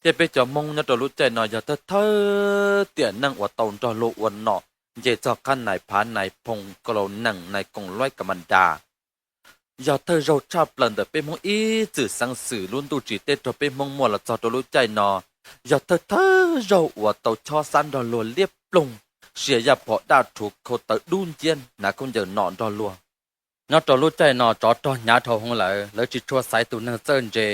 Thiab peb cov Hmoob nyob rau lub caij no yog thawj thawj tiam neej uas tau nrog luag ua nom nce txog qab nais phav, nais phoo, kau laus nees, nais koom luaib, ka ma das. Yog thawj zaug tshaj plaws ntawm peb Hmoob ib txwm xeev xwm lub ntuj tsim teb raug peb Hmoob muaj los txog rau lub caij no, yog thawj thawj zaug uas tau chob xab nrog luag liab ploog, sia yaj phom daj rhuv khau tawv dub nciab hnav khaub ncaws nom nrog luag. Nyob rau lub caij no tsov rog hnyav dhau hwv lawm, lawv tsis tshua xaiv tus neeg txawj ntse,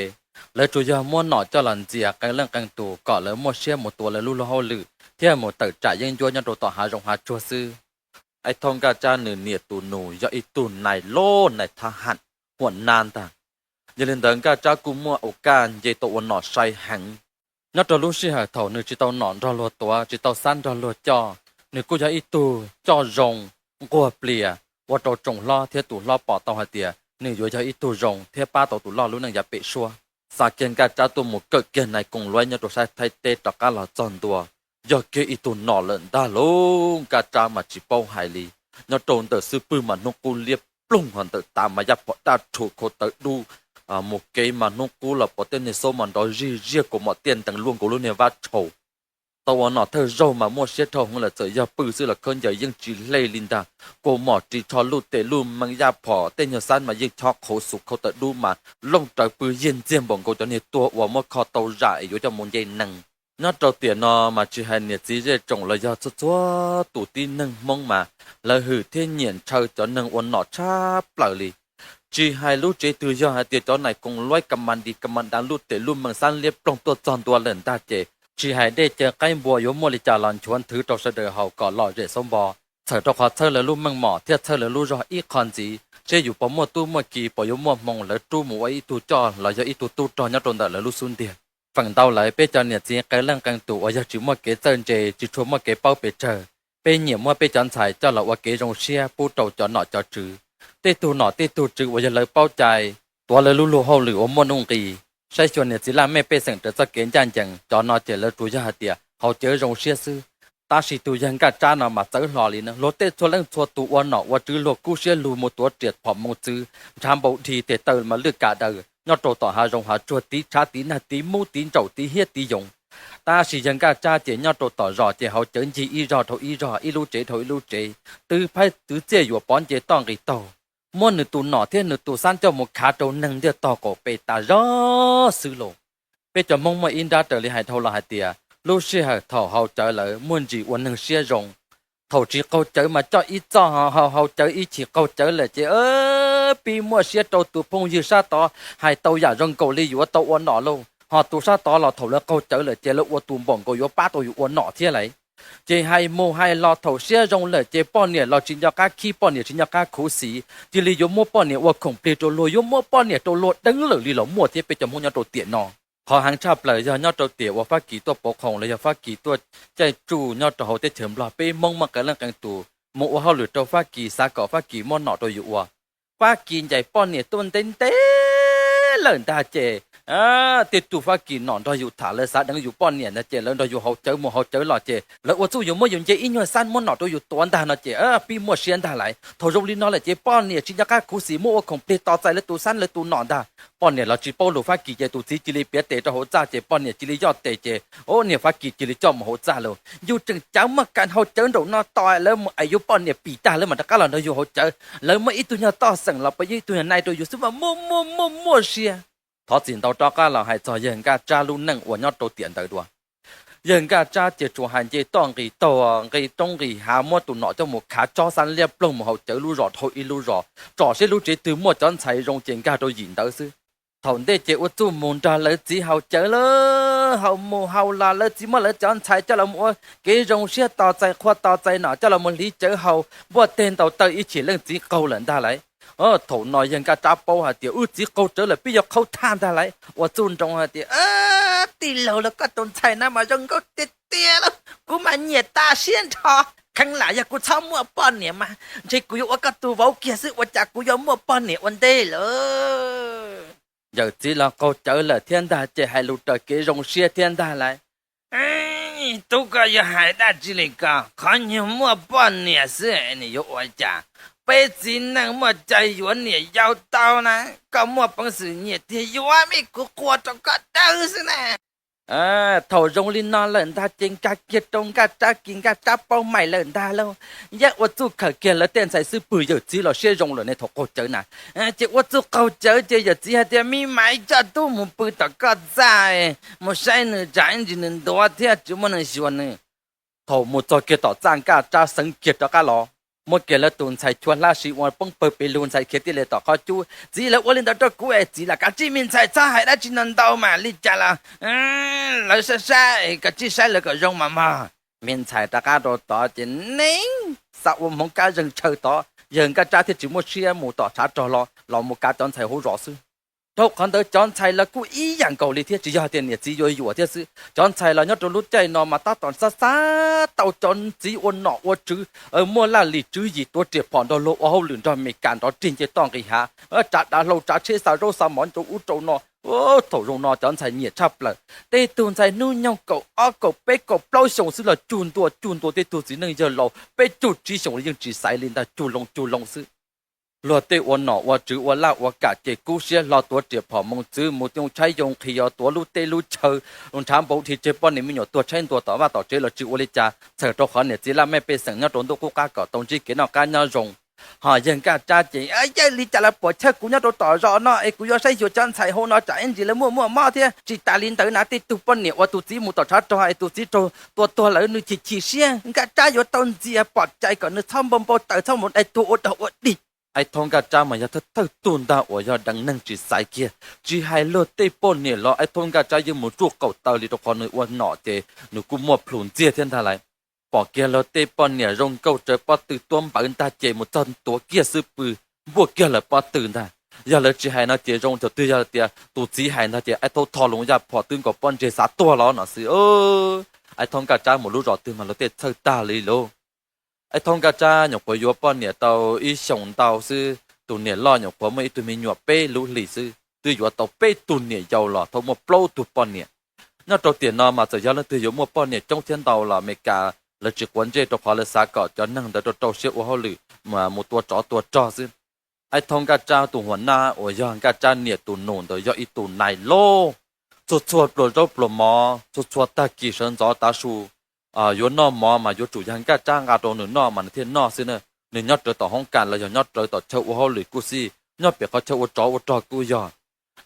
lawv tsuas yog muab nom coj los ntxias qee leej qee tus kom lawv muaj siab mus tua lawv lub luag hauj lwm thiab mus tawm tsam yeeb ncuab nyob rau tom hav zoov hav tsuag xwb. Ais Thauj Nkaj Tsab nws niam tus nus yog ib tug nais loj nais thab ham huam nab ntag. Yog li ntawd Nkaj Tsab kuj muaj ua kaj nce tau ua nom sai heev. Nyob rau lub sij hawm thaum nws tsis tau nom nrog luag tuav, tsis tau xab nrog luag coj, nws kuj yog ib tug coj zoo, nquag plias, ua rau tsoom hlob thiab tus hlob pom tau hais tias nws yuav yog ib tug zoo thiab pab tau tus loj lub neej yav pem suab. Xa kiag Nkaj Tsab tuaj mus kawm kiag nais koom luaib nyob rau sab Thaib teb rov qab los txog ntua, yog kiag ib tug nom lawm ntag lauj. Nkaj Tsab mas tsis paub hais li, nyob rau ntawm xub pwg mas hnub qub liab ploog, ho ntawm tav mas yaj phom daj rhuv khau tawv dub. Mus kev mas hnub qub los pom tej niag xaub mas nrov zig ziag, kaus mom tiaj ntees luaj nkaus lub niag vab tshaus. Tau ua nom thawj zaug mas muaj siab dhau hwv lawm, txawm yog pw xwb los khaub ncaws yeej tsis hle li ntag. Kaus mom ris tsho luj tes luj mees, yaj phom tej nyuag xab mas yeej chob qhauv xus khau tawv dub mas looj rawv pw yig ntxiag npaum nkaus cov niag tuag uas muab kho tau zam es yuav coj mus nce nees. Nyob rau tiam no mas tsis hais niam txiv zej tsoom los yog txhua txhua tus tib neeg Hmoob mas lawv hwm thiab nyiam ntshaw cov neeg ua nom tshaj plaws li. Tsis hais lub tsev twg, yog hais tias cov nais koom luaib, ka ma dis, ka ma das, luj tes luj mees, xab liab ploog tuaj txog ntua lawm ntag ces tsis hais dej cawv qaib npua yuav muaj li cas los nchuav nthwv rau sawv daws haus kom lom zem xaub npo, txhawm rau qhov txhawb lawv lub meej mom thiab txhawb lawv lub zog ib qho ntxiv, seb yus puas muaj tub muaj ki, puas yuav muaj hmoo lawv rub mus ua ib tug coj los yog ib tug tub rog nyob rau ntawm lawv lub xub ntiag. Feem ntau lawm peb cov niam txiv qee leej qee tus uas yog tsis muaj kev txawj ntse, tsis tshua muaj kev paub pes tsawg, peb nyiam muab peb cov ntxhais coj los ua kev zoo siab pub rau cov nom cov tswv. Tej tug nom tej tug tswv uas yog lawv paub cai, tuav lawv lub luag hauj lwm uas muaj nuj nqis, saib xyuas niam txiv laj mej pej xeem raws txoj kev ncaj ncees, cov no ces lawv tsuas yog hais tias haus cawv zoo siab xwb. Tab sis tus yawg Nkaj Tsab no mas txawv hlo li na, luag tej txhua leej txhua tus ua nom ua tswv luag kub siab lug mus tuav riam phom moo txwv, ntshav npau dhi tes taw mas lwj kav daws nyob rau tom hav zoov hav tsuag, tiv tshav tiv nag tiv mub tiv ntsaum tiv hiab tiv yoov. Tab sis yawg Nkaj Tsab ces nyob rau tom zos ces haus cawv ncig ib zog dhau ib zog, ib lub tsev dhau ib lub tsev, twv phaib twv txiaj yuam pov nce toj nqis taug, muab nws tus nom thiab nws tus xab coj mus khav rau neeg ntiaj tog qaum pes tas zog xwb lauj. Peb cov Hmoob muaj ib nrab raws li hais dhau los hais tias lub sij hawm thaum haus cawv lawm muaj ntsis ua neeg siab zoo. Thaum tsis qaug cawv mas coj ib txoj, ho haus cawv ib chim qaug cawv lawm ces pib muaj siab rau tus phooj ywg sab tod, hais tau yam zoo nkaus li yuav tau ua nom lauj. Ho tus sab tod los thaum lawv qaug cawv lawm ces lawv ua tus npaum nkaus yuav pab tau yus ua nom thiab lauj. Ces hais mus hais los thaum siab zoo lawm ces poj niam los tsis nco qab khib, poj niam tsis nco qab khuv xim, cia li yuav muab poj niam ua khoom plig rau luag, yuav muab poj niam rau luag deev lawm li los muaj thiab peb cov Hmoob nyob rau tiam no. Qhov heev tshaj plaws yog nyob rau tiam uas Fab Kis tuaj pauv qhoom los yog Fab Kis tuaj caij tsuj nyob rau hauv teb chaws Nplog, peb Hmoob muaj qee leej qee tus mus ua hauj lwm rau Fab Kis, xav kom Fab Kis muab nom rau yus ua. Fab Kis ncaim poj niam tuaj ntev ntev lawm ntag ces tej tug Fab Kis nom nrog yus tham, lawv xav deev yus poj niam ntag ces lawv nrog yus haus cawv mus haus cawv los ces lawv ua txuj yus muab yus nce ib nyuag xab muab nom rau yus tuav ntag no ces pib muaj siab ntag lauj. Thaum zoo li no lawm ces poj niam tsis nco qab khuv xim, muab ua khoom plig tos txais lawv tus xab lawv tus nom ntag. Poj niam los tsis paub lus Fab Kis ces tus txiv cia li piav tes rau hauv txaj ces poj niam cia li yoj tes ces niam Fab Kis cia li coj mus hauv txaj lauj. Yus tseem cav muaj kas haus cawv nraum no tos lawv mus es yus poj niam pim tag lawv mam rov qab los nrog yus haus cawv. Lawv muaj ib tug nyuag toj xeem los puas yog ib tug nyuag nai rau yus xwb mas muaj muaj muaj muaj siab. Thov txim ntau rov qab los hais txog yawg Nkaj Tsab lub neej uas nyob rau tiam ntawd dua. Yawg Nkaj Tsab ces tsuas hais nce toj nqis taug, nqis roob nqis hav, muab tus nom coj mus khav tsob xab liab ploog mus haus cawv lub zos dhau ib lub zos, tsom seb lub tsev twg muaj cov ntxhais zoo ces nkag rau yim ntawd xwb. Thaum ntej ces ua txuj mus nrog lawv txiv haus cawv lawm, haus mus haus los lawv txiv muab lawv cov ntxhais coj los mus ua kev zoo siab tos txais qhua tos txais nom coj los mus hliv cawv haus npuaj teg ntaus taw ib chim leej txiv qaug lawm ntag lauj. Thaum no yawg Nkaj Tsab paub hais tias wb txiv qaug rawv lawm peb yuav qhaub thaj ntag lauj, ua txuj nroo hais tias, Tij laug lauj, koj tus ntxhais no mas zoo nkauj tiag tiag lauj, kuv mas nyiam tas siab nrho. Kheev lam yog kuv txhob muaj poj niam mas ntshe kuv yuav ua koj tus vauv kiag xwb, ua cas kuv yuav muaj poj niam ua ntej lawm. Yawm txiv los qaug cawv lawm thiab ntag ces hais lus raws kev zoo siab thiab ntag lauj. Tub, koj yuav hais dab tsi li ko? Qhov nyuag muaj poj niam xwb nws yuav ua cas? Peb txiv neej muaj cai yuav niam yau tau na, koj muaj peev xwm nyiam tiag yuav, vim kuv qhua rau koj dawb xwb na. Thaum zoo li no lawm ntag ces nkag kiag rau Nkaj Tsab kis, Nkaj Tsab paub mais lawm ntag lauj. Yeej ua txuj khawm kiag lawv tej ntxhais xwb, pw yawm txiv los siab zoo lawm ne thaum qaug cawv na. Ces ua txuj qaug cawv ces yawm txiv hais tias, Me mais, coj tub mus pw tom koj txaj, mus saib nws tsam ib ntsis nws ntuav thiab tsis muaj neeg xyuas nws. Thaum mus txog kiag tom txaj Nkaj Tsab xeev kiag rov qab los, muab kiag lawv tus ntxhais chua hlab si ua poob pawg pes lug, ntxhais khiav tij li tom qhov cub. Txiv, lawv ua li ntawd rau kuv es txiv, lam kav tsij me ntxhais txhob hais dab tsi no ntau mas li cas los lawv saib saib, kav tsij saib lawv kom zoo mas mog. Me ntxhais rov qab rau tod ces neeb xa ua hmoov kab zeeg tshaw tod, yawg Nkaj Tsab thiaj tsis muaj siab mus tom tshav rog los, los mus kav cov ntxhais hauv zos xwb. Dhau qhov ntawd cov ntxhais los kuj ib yam nkaus li thiab, tsis yog tias niam txiv yuav yuam thiab xwb. Cov ntxhais los nyob rau lub caij no mas tab tom xav xav tau cov txiv ua nom ua tswv, muaj laj lim tswv yim, tuav riam phom nrog luag ua hauj lwm nrog Mes Kas nrov rig nce toj nqis hav, tsav dav hlau tsav tsheb xa zaub xa mov rau ub rau no. Thaum zoo no cov ntxhais nyiam tshaj plaws. Tej tug ntxhais hnub nyoog kaum ob kaum peb kaum plaub xyoos xwb los cug ntua cug ntua tej tug txiv neej yawg laus peb caug tsib xyoos los yeej tsis xaiv li ntag, cug loo cug loo xwb. Luag tej ua nom ua tswv ua laj ua kam ces kub siab hlo tuav riam phom moo txwv mus yoo tshaib yoo nqhis, yog tuav lub teb lub chaw, nrhav npau dhi tseg poj niam me nyuam tuag tshaib ntua tom vaj tom tsev los tsis ua li cas, txhawm rau qhov niam txiv laj mej pej xeem nyob rau ntuj qub qab kom tau ntsib kev noj qab nyob zoo. Ho yawg Nkaj Tsab ces, Yog li cas los puam chawj kuv nyob rau tom zos no es kuv yuav saib xyuas cov ntxhais hauv no tsam ib ntsis lawv muaj muaj mob thiab. Tsis tas li ntawd na, tej tug poj niam uas tus txiv mus tom tshav rog es tus txiv raug tua tuag lawm nws chim chim siab, Nkaj Tsab yuav tau ntxias pom cai kom nws txhob npau npau taws, txhob mus dai tuag ua dog ua dig. Aib Thaub Nkaj Tsab mas yog thawj thawj tug ntag uas yog deev neeg tsis xaiv kiag. Tsis hais luag tej poj niam los Aib Thaub Nkaj Tsab yeej mus tsuj qaum taw li, rau qhov nws ua nom ces nws kuj muaj plhus ntxiag thiab ntag lauj. Pom kiag luag tej poj niam zoo nkauj tsawv pob tw tuab npawv ntag ces mus txog tuav kiag xwb pw, npuaj kiag lawv pob tw ntag. Yog lawv tsis hais no ces zoo, thaum twg yog tias tus txiv hais ntag ces Aib Thaub tho loo yaj phom twb nkaus pob ntseg xav tuag los no xwb. Aib Thaub Nkaj Tsab mus lub zos twg mas luag tej txhawj tag li lauj. Aib Thaub Nkaj Tsab nyuam qhuav yuav poj niam tau ib xyoos ntau xwb, tus niam loj nyuam qhuav muaj ib tug me nyuam peb lub hlis xwb, twb yuav tau peb tug niam yau los thauj muaj plaub tug poj niam. Nyob rau tiam no mas txawm yog leej twg yuav muaj poj niam coob thiab ntau los Mes Kas lawv tsis quav ntsej, rau qhov lawv xav kom cov neeg ntawd rau rau siab ua hauj lwm, mus tua tsov tua rog xwb. Aib Thaub Nkaj Tsab tus hua nab uas yog Nkaj Tsab niam tus nus ntawd yog ib tug nais loj, txhua txhua pluas zaub pluas mov, txhua txhua tag kis sawv ntxov tav su yuav noj mov mas yuav tsum yog Nkaj Tsab nqa rau nws noj mas nws thiaj noj xwb na. Nws nyob rawv tom hoob kas los yog nyob rawv tom chaw ua hauj lwm kuj xij, nyob pem qhov chaw ua tsov ua rog kuj yog.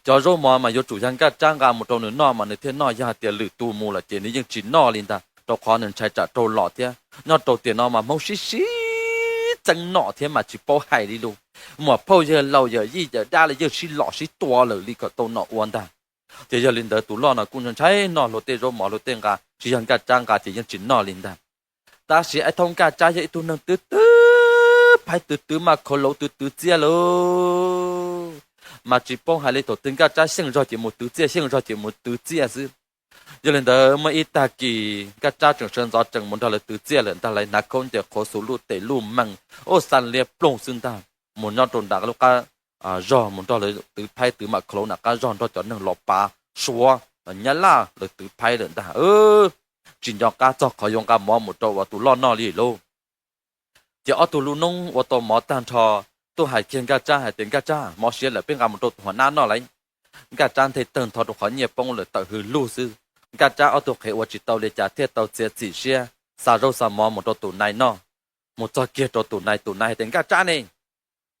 Cov zaub mov mas yuav tsum yog Nkaj Tsab nqa mus rau nws noj mas nws thiaj noj, yog hais tias lwm tus mus lawm ces nws yeej tsis noj li ntag, rau qhov nws ntshai tsam raug lom thiab. Nyob rau tiam no mas Hmoob sib sib txeeb nom thiab mas tsis paub hais li lus. Muam phauj yawg laus yawm yij yawm dab los yeej sib lom sib tua lawm li kom tau nom ua ntag. Ces yog li ntawd tus loj no kuj ntshai noj luag tej zaub mov luag tej nqa, tsis yog Nkaj Tsab nqa ces yeej tsis noj li ntag. Tab sis Aib Thaub Nkaj Tsab yog ib tug neeg twv twv phaib, twv twv maj khauv lauv, twv twv txiaj lauj. Mas tsis paub hais li, thaum twg Nkaj Tsab xyeej zog ces mus twv txiaj, xyeej zog ces mus twv txiaj xwb. Yog li ntawd muaj ib tag kis Nkaj Tsab tseem sawv ntxov tseem mus nrog lawv twv txiaj lawm ntag, lawv hnav khaub ncaws qhuav xuv luj tes luj mees, ub, xa liab ploog xwb ntag, mus nyob rau nram lub qab zog mus nrog lawv twv phaib twv maj khauv lauv nram qab zog nrog cov neeg los pav suav nyab laj lawv twv phaib lawm ntag. Tsis nco qab txog qhov yuav nqa mov mus rau uas tus loj noj li lauj. Ces ob tug lub noob ua tau mov tag nrho, tuaj hais kiag Nkaj Tsab hais tias, Nkaj Tsab, mov siav lawm, peb nqa mus rau tus hua nab noj lauj. Nkaj Tsab nthe tawg ntho rau qhov nyiaj poob lawm tawm hws lug xwb. Nkaj Tsab ob tug qhev ua tsis tau li cas thiaj tau txiav txim siab xa zaub xa mov mus rau tus nais noj. Mus txog kiag rau tus nais, tus nais hais tias, Nkaj Tsab ne?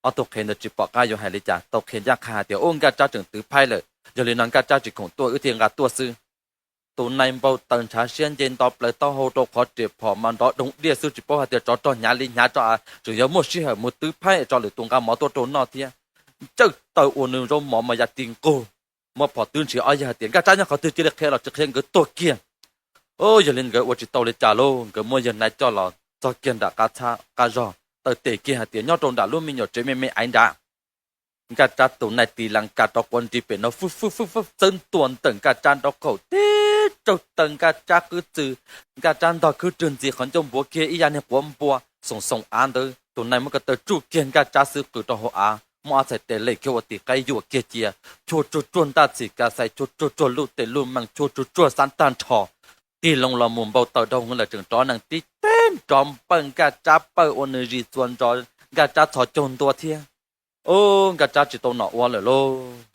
Ob tug qhev ntawd tsis pom qab yuav hais li cas, tau qhia ncaj qha hais tias, Ub, Nkaj Tsab tseem twv phaib lawm, yog li no Nkaj Tsab tsis khoom tuaj, wb thiaj nqa tuaj xwb. Tus nais npau taws ntshav siab nce nto plaws taub hau rau qhov riam phom mas nrov doog diaj xwb, tsis paub hais tias tsov rog hnyav li hnyav tso, tseem yuav muaj sij hawm mus twv phaib tso lwm tus nqa mov tuaj rau noj thiab. Ntsawj taws ua nws zaub mov mas ya ti nqug. Muab phom twb nrhiav ob yawg hais tias, Nkaj Tsab nyob qhov twg, cia li qhia los tsis qhia nkawd tuag kiag. Yog li nkawd ua tsis tau li cas lauj, nkawd muab yawg nais coj los txog kiag nram qab zog, taw tes kiag hais tias, Nyob rau nram lub me nyuam tsev me me aiv nrad. Nkaj Tsab tus nais tis las kas rov quav nrig pem no, fwb fwb fwb fwb txawb ntua ntawm Nkaj Tsab nraub qaum tib raug taw Nkaj Tsab qwb txwm. Nkaj Tsab ntog khwb rwg ntxiv qhov ncauj npuav kiag ib yam niag quav npua xoom xoom av ntawd. Tus nais muab ko taw tsuj kiag Nkaj Tsab xwb qw rau hauv av, muab ob txhais tes lem kiag ua tis qaib yuam kiag cia, chua tsuag tsuag ntaj txhim ka xais, chua tsuag tsuag luj tes luj mees, chua tsuag tsuag xab tag nrho. Tig loo los mus npau taws dhau hwv lawm tseem rov nees tib teg nrov npawj Nkaj Tsab pawg ua nws zis txuas ntsos, Nkaj Tsab txhos caug ntua thiab. Ub, Nkaj Tsab tsis tau nom ua lawm lauj,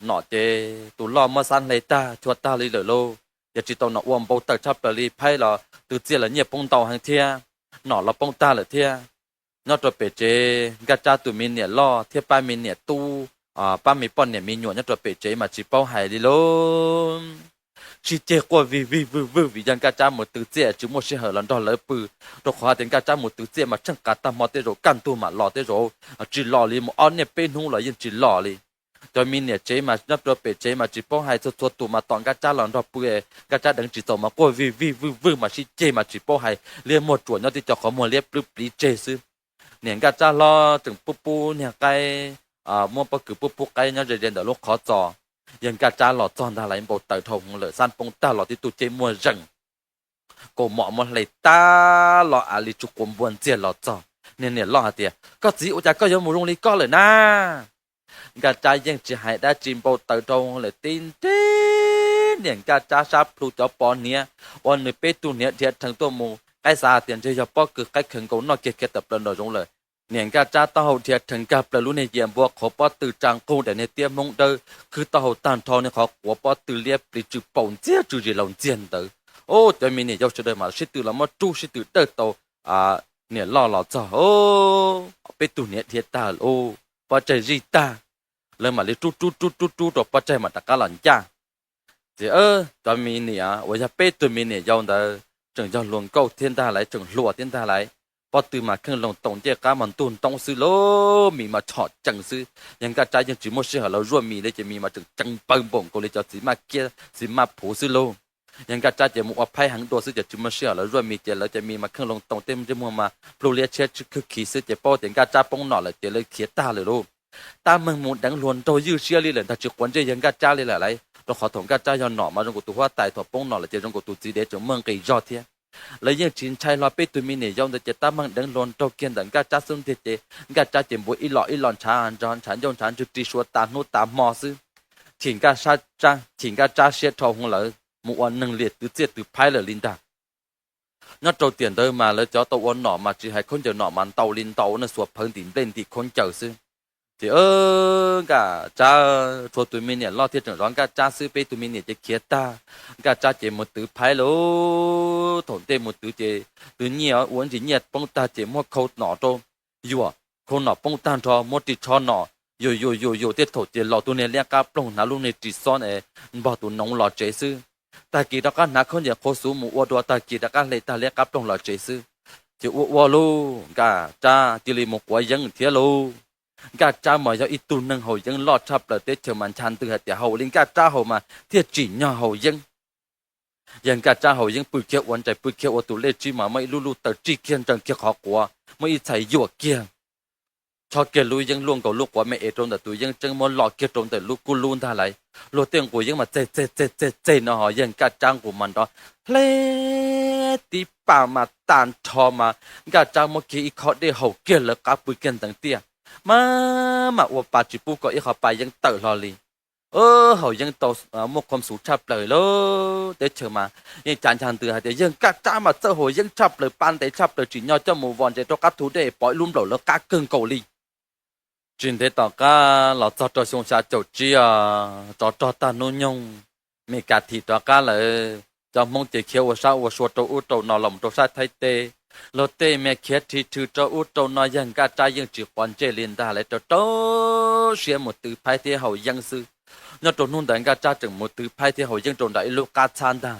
nom ces tus loj muab xab hle tag chua tag li lawm lauj. yog tsis tau nom ua npau taws tshaj plaws li, phaib los twv txiaj los nyiaj poob ntau heev thiab, nom los poob tag lawm thiab. Nyob rau pem tsev Nkaj Tsab tus me niam loj thiab pab me niam tub, pab me poj niam me nyuam nyob rau pem tsev mas tsis paub hais li lauj. Sib ceg quaj vig vig vwg vwg vim yog Nkaj Tsab mus twv txiaj tsis muaj sij hawm los nrog lawv pw, rau qhov tias Nkaj Tsab mus twv txiaj mas tsheej qas tag hmo tej zaum kaj ntug mam los tej zaum, tsis los li mus ob niaj peb hnub los yeej tsis los li. Cov me niam tsev mas nyob rau pem tsev mas tsis paub hais, txhua txhua tus mas tom Nkaj Tsab los nrog pw, Nkaj Tsab deev tsis txaus mas quaj vig vig vwg vwg mas sib ceg mas tsis paub hais, liab muag ruam nyob tib co qhov muag liab plwb pliv tseg xwb. Niam Nkaj Tsab hlob tseem pub pub niag qaib, muab pob kws pub pub qaib nyob ze ze ntawm lub qhov txos. Yawg Nkaj Tsab los txog ntag lais npau taws dhau hwv lawm, xab poob tag los tib tug ceg muaj zees, kaus mom muab hle tag los av li tsuj quav npua ntxiag los txog. Niag niam loj hais tias, Koj txiv, ua cas koj yuav mus zoo li koj lawm na? Nkaj Tsab yeej tsis hais dab tsi, npau taws dhau lawm tib nrib. Niam Nkaj Tsab sab plhu cov pos hniav uas nws peb tug hniav dhia rhees tuaj mus, qaib xav hais tias ntshe yog pob kws qaib khaws nkaus noj kiag kiag tawm plaws nraum zoov lawm. Niam Nkaj Tsab taub hau dhia rhees nkag plaws lub niag yias npua qhuav pob tw tsa nqug daim niag tiab hmoob dawb, khwb taub hau tag nrho niag qhov quav pob tw liab pliv tsw paum ntxiag tsw zis laus ntxiag ntawd. Ub, cov me niam yau sawv daws mas sib tw los muab rub sib tw dawj tau niam loj los txog, peb tug hniav dhia tag lawm, pob tsaig zij tag, lawv mam li rub rub rub rub rub rau pob tsaig mam rov qab los ncaj. Ces cov me niam uas yog peb tug me niam yau ntawd tseem yog hluas nkauj thiab ntag lais, tseem hluas thiab ntag lais, pob tw mas kheej loo toos ncej qab mas ntug ntoob xwb lauj, mis mas tshom cees xwb. Yawg Nkaj Tsab yeej tsis muaj sij hawm los zuaj mis li ces mis mas tseem cees npawg npaum nkaus li cov txiv maj kiab txiv maj phuv xwb lauj. Yawg Nkaj Tsab ces mus ua phaib heev dua xwb ces tsis muaj sij hawm los zuaj mis ces lawv cov mis mas kheej loo toos tej ntsej muag mas plhu liab tshiab khwb khiv xwb ces paub tias Nkaj Tsab poob nom lawm ces lawv khiav tag lawm lauj. Tab meeg mus deev hluas nraug ywj siab li lawm ntag, tsis quav ntsej yawg Nkaj Tsab li lawm lauj, rau qhov thaum Nkaj Tsab yog nom mas zoo nkaus tus huab tais, thaum poob nom lawm ces zoo nkaus tus txiv dev tseem muaj nqis zog thiab. Lawv yeej tsis ntshai hlo peb tug me niam yau ntawd ces tab meeg deev hluas nraug kiag ntawm Nkaj Tsab xub ntiag ces Nkaj Tsab ces npuav ib los ib los ntshav ntshav ncauj ntshav ntswg ris sua tas hnub tas hmo xwb. Chim Nkaj Tsab, chim Nkaj Tsab siab dhau hwv lawm, mus ua neeg liam twv txiaj twv phaib lawm li ntag. Nyob rau tiam ntawd mas lawv cov tau ua nom mas tsis hais khaub ncaws nom mas ntau li ntau ne, xuas phawv ntim nplej ntim khaub ncaws xwb. Ces Nkaj Tsab tshuav tus me niam loj thiab tseem zov Nkaj Tsab xwb, peb tug me niam ces khiav tag. Nkaj Tsab ces mus twv phaib lauj, thaum ntej mus twv ces twv nyiaj ua ntsis nyiaj poob tag ces muab khau nom rau yuam, khau nom poob tag nrho muab ris tsho nom yuam yuam yuam yuam tej thaum ces laus tus niag liab qab ploog hnav lub niag ris xob npog tus noov los tsev xwb. Tag kis rov qab hnav khaub ncaws qhua xuv mus ua dua, tag kis rov qab hle tag liab qab ploog los tsev xwb. Ces ua ua lauj, Nkaj Tsab cia li mus quav yeeb thiab lauj. Nkaj Tsab mas yog ib tug neeg haus yeeb loj tshaj plaws teb chaws mas ncha ntws hais tias haus li Nkaj Tsab haus mas thiaj tsim nyog haus yeeb. Yawg Nkaj Tsab haus yeeb pw kiag ua ntsais, pw kiag ua tus lej tsib mas muaj ib lub luj taws tsij kiag ntsees kiag qhov quav, muaj ib txhais yuam kiag, chob kiag lub yeeb luaj nkaus lub quav me es rau ntawm tus yeeb tseeb, muab lo kiag rau ntawm lub kub lub ntag lais. Luag tej nqus yeeb mas txeg txeg txeg txeg txeg no ho yawg Nkaj Tsab nqus mas nrov hle tib pam mas tag nrho mas Nkaj Tsab muab kiag ib khob dej haus kiag lawv qab pw kiag ntxeev tiaj, mas mas ua pa tsis pub kom ib qho pa yeeb tawm hlo li. Haus yeeb tau muaj khuam xuv tshaj plaws lauj, teb chaws mas yeej cav ncha ntws hais tias yawg Nkaj Tsab mas txawj haus yeeb tshaj plaws, pa ntev tshaj plaws, tsim nyog coj mus vos ntses rau qab thu dej pov ib lub nplaum lawv qab kawg nkaus li. Tsis ntev tom qab los txog rau xyoo xya caum tsib os, tsov rog tag hnub nyoog, Mes Kas Thim rov qab lawm, cov Hmoob ces khiav ua sab ua sua rau ub rau no los rau sab Thaib teb, luag tej me khiav rhi rhw rau ub rau no, yawg Nkaj Tsab yeej tsis quav ntsej li ntag, lawv rau rau siab mus twv phaib thiab haus yeeb xwb. Nyob rau hnub ntawd Nkaj Tsab tseem mus twv phaib thiab haus yeeb rau nram ib lub qab txhab ntag.